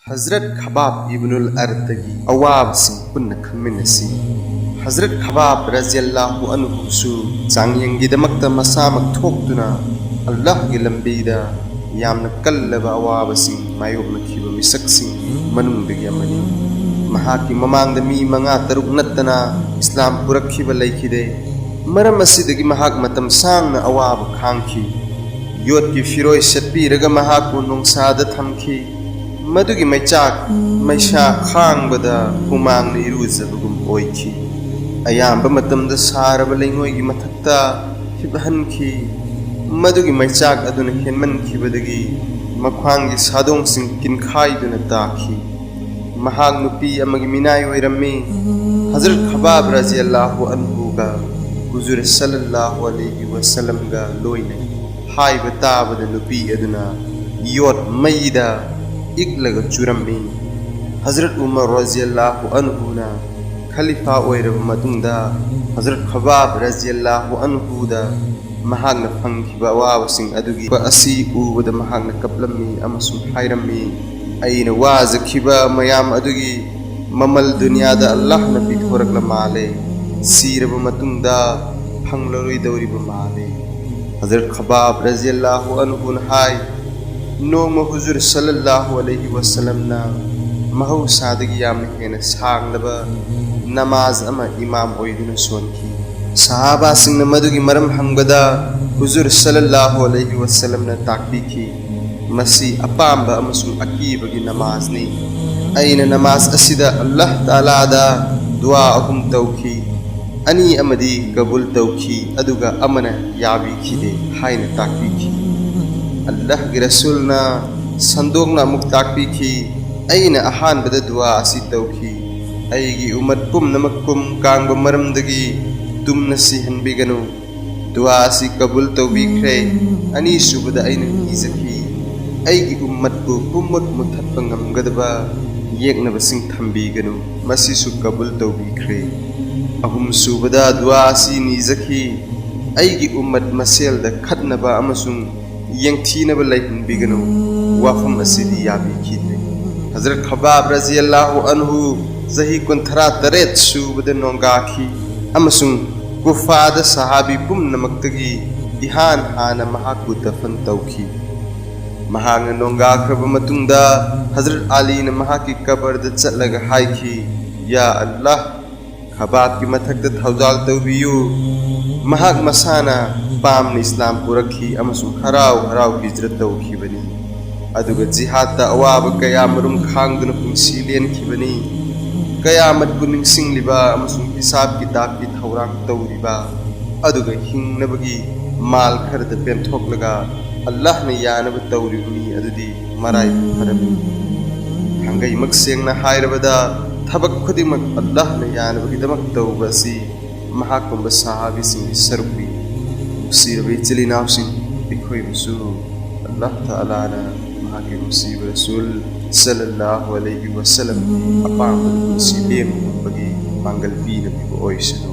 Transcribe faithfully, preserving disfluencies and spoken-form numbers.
ꯍꯖꯔꯠ ꯈꯕꯥꯕ ꯏꯕꯅꯨꯜ ꯑꯔꯠꯇꯒꯤ ꯑꯋꯥꯕꯁꯤꯡ ꯄꯨꯟꯅ ꯈꯪꯃꯤꯟꯅꯁꯤ꯫ ꯍꯖꯔꯠ ꯈꯕꯥꯕ ꯔꯖꯤꯌꯜꯂꯥꯍꯨ ꯑꯟꯍꯨꯁꯨ ꯆꯥꯡꯌꯦꯡꯒꯤꯗꯃꯛꯇ ꯃꯁꯥꯃꯛ ꯊꯣꯛꯇꯨꯅ ꯑꯜꯂꯥꯍꯒꯤ ꯂꯝꯕꯤꯗ ꯌꯥꯝꯅ ꯀꯜꯂꯕ ꯑꯋꯥꯕꯁꯤꯡ ꯃꯥꯌꯣꯛꯅꯈꯤꯕ ꯃꯤꯁꯛꯁꯤꯡꯒꯤ ꯃꯅꯨꯡꯗꯒꯤ ꯑꯃꯅꯤ꯫ ꯃꯍꯥꯛꯀꯤ ꯃꯃꯥꯡꯗ ꯃꯤ ꯃꯉꯥ ꯇꯔꯨꯛ ꯅꯠꯇꯅ ꯏꯁꯂꯥꯝ ꯄꯨꯔꯛꯈꯤꯕ ꯂꯩꯈꯤꯗꯦ꯫ ꯃꯔꯝ ꯑꯁꯤꯗꯒꯤ ꯃꯍꯥꯛ ꯃꯇꯝ ꯁꯥꯡꯅ ꯑꯋꯥꯕ ꯈꯥꯡꯈꯤ꯫ ꯌꯣꯠꯀꯤ ꯐꯤꯔꯣꯏ ꯁꯦꯠꯄꯤꯔꯒ ꯃꯍꯥꯛꯄꯨ ꯅꯨꯡꯁꯥꯗ ꯊꯝꯈꯤ꯫ ꯃꯗꯨꯒꯤ ꯃꯩꯆꯥꯛ ꯃꯩꯁꯥ ꯈꯥꯡꯕꯗ ꯍꯨꯃꯥꯡꯅ ꯏꯔꯨꯖꯕꯒꯨꯝ ꯑꯣꯏꯈꯤ꯫ ꯑꯌꯥꯝꯕ ꯃꯇꯝꯗ ꯁꯥꯔꯕ ꯂꯩꯉꯣꯏꯒꯤ ꯃꯊꯛꯇ ꯍꯤꯞꯍꯟꯈꯤ꯫ ꯃꯗꯨꯒꯤ ꯃꯩꯆꯥꯛ ꯑꯗꯨꯅ ꯍꯦꯟꯃꯟꯈꯤꯕꯗꯒꯤ ꯃꯈ꯭ꯋꯥꯡꯒꯤ ꯁꯥꯗꯣꯡꯁꯤꯡ ꯀꯤꯟꯈꯥꯏꯗꯨꯅ ꯇꯥꯈꯤ꯫ ꯃꯍꯥꯛ ꯅꯨꯄꯤ ꯑꯃꯒꯤ ꯃꯤꯅꯥꯏ ꯑꯣꯏꯔꯝꯃꯤ꯫ ꯍꯖꯔꯠ ꯈꯕꯥꯕ ꯔꯖꯤꯌꯜꯂꯥꯍꯨ ꯑꯟꯍꯨꯒ ꯍꯨꯖꯨꯔ ꯁꯜꯂꯜꯂꯥꯍꯨ ꯑꯂꯩꯍꯤ ꯋꯁꯜꯂꯝꯒ ꯂꯣꯏꯅꯩ꯫ ꯍꯥꯏꯕ ꯇꯥꯕꯗ ꯅꯨꯄꯤ ꯑꯗꯨꯅ ꯌꯣꯠ ꯃꯩꯗ ꯏꯛꯂꯒ ꯆꯨꯔꯝꯃꯤ꯫ ꯍꯖꯔꯠ ꯎꯃꯔ ꯔꯖꯤꯌꯜꯂꯥꯍꯨ ꯑꯟꯍꯨꯅ ꯈꯂꯤꯐꯥ ꯑꯣꯏꯔꯕ ꯃꯇꯨꯡꯗ ꯍꯖꯔꯠ ꯈꯕꯥꯕ ꯔꯖꯤꯌꯜꯂꯥꯍꯨ ꯑꯟꯍꯨꯗ ꯃꯍꯥꯛꯅ ꯐꯪꯈꯤꯕ ꯑꯋꯥꯕꯁꯤꯡ ꯑꯗꯨꯒꯤ ꯑꯁꯤ ꯎꯕꯗ ꯃꯍꯥꯛꯅ ꯀꯞꯂꯝꯃꯤ ꯑꯃꯁꯨꯡ ꯍꯥꯏꯔꯝꯃꯤ, "ꯑꯩꯅ ꯋꯥꯖꯈꯤꯕ ꯃꯌꯥꯝ ꯑꯗꯨꯒꯤ ꯃꯃꯜ ꯗꯨꯅꯤꯌꯥꯗ ꯑꯜꯂꯥꯍꯅ ꯄꯤꯊꯣꯔꯛꯂ ꯃꯥꯜꯂꯦ, ꯁꯤꯔꯕ ꯃꯇꯨꯡꯗ ꯐꯪꯂꯔꯣꯏꯗꯧꯔꯤꯕ ꯃꯥꯜꯂꯦ"꯫ ꯍꯖꯔꯠ ꯈꯕꯥꯕ ꯔꯖꯤꯌꯜꯂꯥꯍꯨ ꯑꯟꯍꯨꯅ ꯍꯥꯏ, ꯅꯣꯡꯃ ꯍꯨꯖꯨꯔ ꯁꯜꯂꯜꯂꯥꯍꯨ ꯑꯂꯩꯍꯤ ꯋꯁꯜꯂꯝꯅ ꯃꯍꯧꯁꯥꯗꯒꯤ ꯌꯥꯝꯅ ꯍꯦꯟꯅ ꯁꯥꯡꯂꯕ ꯅꯃꯥꯖ ꯑꯃ ꯏꯃꯥꯝ ꯑꯣꯏꯗꯨꯅ ꯁꯣꯟꯈꯤ꯫ ꯁꯍꯥꯕꯥꯁꯤꯡꯅ ꯃꯗꯨꯒꯤ ꯃꯔꯝ ꯍꯪꯕꯗ ꯍꯨꯖꯨꯔ ꯁꯜꯂꯜꯂꯥꯍꯨ ꯑꯂꯩꯍꯤ ꯋꯁꯜꯂꯝꯅ ꯇꯥꯛꯄꯤꯈꯤ, "ꯃꯁꯤ ꯑꯄꯥꯝꯕ ꯑꯃꯁꯨꯡ ꯑꯀꯤꯕꯒꯤ ꯅꯃꯥꯖꯅꯤ꯫ ꯑꯩꯅ ꯅꯃꯥꯖ ꯑꯁꯤꯗ ꯑꯜꯂꯥꯍ ꯇꯥꯂꯥꯗ ꯗꯨꯋꯥ ꯑꯍꯨꯝ ꯇꯧꯈꯤ꯫ ꯑꯅꯤ ꯑꯃꯗꯤ ꯀꯕꯨꯜ ꯇꯧꯈꯤ, ꯑꯗꯨꯒ ꯑꯃꯅ ꯌꯥꯕꯤꯈꯤꯗꯦ" ꯍꯥꯏꯅ ꯇꯥꯛꯄꯤꯈꯤ꯫ ꯑꯜꯂꯥꯍꯒꯤ ꯔꯁꯨꯜꯅ ꯁꯟꯗꯣꯛꯅ ꯑꯃꯨꯛ ꯇꯥꯛꯄꯤꯈꯤ, "ꯑꯩꯅ ꯑꯍꯥꯟꯕꯗ ꯗꯨꯋꯥ ꯑꯁꯤ ꯇꯧꯈꯤ, 'ꯑꯩꯒꯤ ꯎꯃꯠ ꯄꯨꯝꯅꯃꯛ ꯀꯨꯝ ꯀꯥꯡꯕ ꯃꯔꯝꯗꯒꯤ ꯇꯨꯝꯅ ꯁꯤꯍꯟꯕꯤꯒꯅꯨ.' ꯗꯨꯋꯥ ꯑꯁꯤ ꯀꯕꯨꯜ ꯇꯧꯕꯤꯈ꯭ꯔꯦ꯫ ꯑꯅꯤꯁꯨꯕꯗ ꯑꯩꯅ ꯅꯤꯖꯈꯤ, 'ꯑꯩꯒꯤ ꯎꯝꯃꯠꯄꯨ ꯄꯨꯝꯃꯛ ꯃꯨꯠꯊꯠꯄ ꯉꯝꯒꯗꯕ ꯌꯦꯛꯅꯕꯁꯤꯡ ꯊꯝꯕꯤꯒꯅꯨ.' ꯃꯁꯤꯁꯨ ꯀꯕꯨꯜ ꯇꯧꯕꯤꯈ꯭ꯔꯦ꯫ ꯑꯍꯨꯝꯁꯨꯕꯗ ꯗꯨꯋꯥ ꯑꯁꯤ ꯅꯤꯖꯈꯤ, 'ꯑꯩꯒꯤ ꯎꯝꯃꯠ ꯃꯁꯦꯜꯗ ꯈꯠꯅꯕ ꯑꯃꯁꯨꯡ ꯌꯦꯡꯊꯤꯅꯕ ꯂꯩꯍꯟꯕꯤꯒꯅꯨ.' ꯋꯥꯐꯝ ꯑꯁꯤꯗꯤ ꯌꯥꯕꯤꯈꯤꯗ꯭ꯔꯦ꯫ ꯍꯖꯔꯠ ꯈꯕꯥꯕ ꯔꯖꯤꯌꯜꯂꯥꯍꯨ ꯑꯟꯍꯨ ꯆꯍꯤ ꯀꯨꯟꯊ꯭ꯔꯥ ꯇꯔꯦꯠ ꯁꯨꯕꯗ ꯅꯣꯡꯒꯥꯈꯤ ꯑꯃꯁꯨꯡ ꯀꯨꯐꯥꯗ ꯁꯍꯥꯕꯤ ꯄꯨꯝꯅꯃꯛꯇꯒꯤ ꯏꯍꯥꯟ ꯍꯥꯟꯅ ꯃꯍꯥꯛꯄꯨ ꯗꯐꯟ ꯇꯧꯈꯤ꯫ ꯃꯍꯥꯛꯅ ꯅꯣꯡꯒꯥꯈ꯭ꯔꯕ ꯃꯇꯨꯡꯗ ꯍꯖꯔꯠ ꯑꯂꯤꯅ ꯃꯍꯥꯛꯀꯤ ꯀꯕꯔꯗ ꯆꯠꯂꯒ ꯍꯥꯏꯈꯤ, "ꯌꯥ ꯑꯜꯂꯥꯍ, ꯈꯕꯥꯕꯀꯤ ꯃꯊꯛꯇ ꯊꯧꯖꯥꯜ ꯇꯧꯕꯤꯌꯨ꯫ ꯃꯍꯥꯛ ꯃꯁꯥꯅ ꯄꯥꯝꯅ ꯏꯁꯂꯥꯝ ꯄꯨꯔꯛꯈꯤ ꯑꯃꯁꯨꯡ ꯍꯔꯥꯎ ꯍꯔꯥꯎ ꯍꯤꯖ꯭ꯔꯠ ꯇꯧꯈꯤꯕꯅꯤ꯫ ꯑꯗꯨꯒ ꯖꯤꯍꯥꯗꯇ ꯑꯋꯥꯕ ꯀꯌꯥ ꯃꯔꯨꯝ ꯈꯥꯡꯗꯨꯅ ꯄꯨꯟꯁꯤ ꯂꯦꯟꯈꯤꯕꯅꯤ꯫ ꯀꯌꯥꯃꯠꯄꯨ ꯅꯤꯡꯁꯤꯡꯂꯤꯕ ꯑꯃꯁꯨꯡ ꯍꯤꯁꯥꯕ ꯀꯤꯇꯥꯕꯀꯤ ꯊꯧꯔꯥꯡ ꯇꯧꯔꯤꯕ, ꯑꯗꯨꯒ ꯍꯤꯡꯅꯕꯒꯤ ꯃꯥꯜ ꯈꯔꯗ ꯄꯦꯟꯊꯣꯛꯂꯒ ꯑꯜꯂꯥꯍꯅ ꯌꯥꯅꯕ ꯇꯧꯔꯤꯕ ꯃꯤ ꯑꯗꯨꯗꯤ ꯃꯔꯥꯏꯕꯛ ꯐꯔꯕꯅꯤ꯫ ꯊꯥꯡꯒꯩꯃꯛ ꯁꯦꯡꯅ ꯍꯥꯏꯔꯕꯗ, ꯊꯕꯛ ꯈꯨꯗꯤꯡꯃꯛ ꯑꯜꯂꯥꯍꯅ ꯌꯥꯅꯕꯒꯤꯗꯃꯛ ꯇꯧꯕ ꯑꯁꯤ ꯃꯍꯥꯛꯀꯨꯝꯕ ꯁꯍꯥꯕꯤꯁꯤꯡꯒꯤ ꯁꯔꯨꯛꯅꯤ꯫ ꯅꯨꯡꯁꯤꯔꯕ ꯏꯆꯤꯜ ꯏꯅꯥꯎꯁꯤꯡ, ꯑꯩꯈꯣꯏꯕꯨꯁꯨ ꯑꯜꯂꯥꯍ ꯇꯥꯂꯥꯅ ꯃꯍꯥꯛꯀꯤ ꯅꯨꯡꯁꯤꯕ ꯔꯁꯨꯜ ꯁꯜꯂꯜꯂꯥꯍꯨ ꯑꯂꯩꯍꯤ ꯋꯁꯜꯂꯝꯒꯤ ꯑꯄꯥꯝꯕꯗ ꯄꯨꯟꯁꯤ ꯂꯦꯝꯅ ꯍꯤꯡꯕꯒꯤ ꯄꯥꯡꯒꯜ ꯄꯤꯅꯕꯤꯕ ꯑꯣꯏꯁꯅꯨ꯫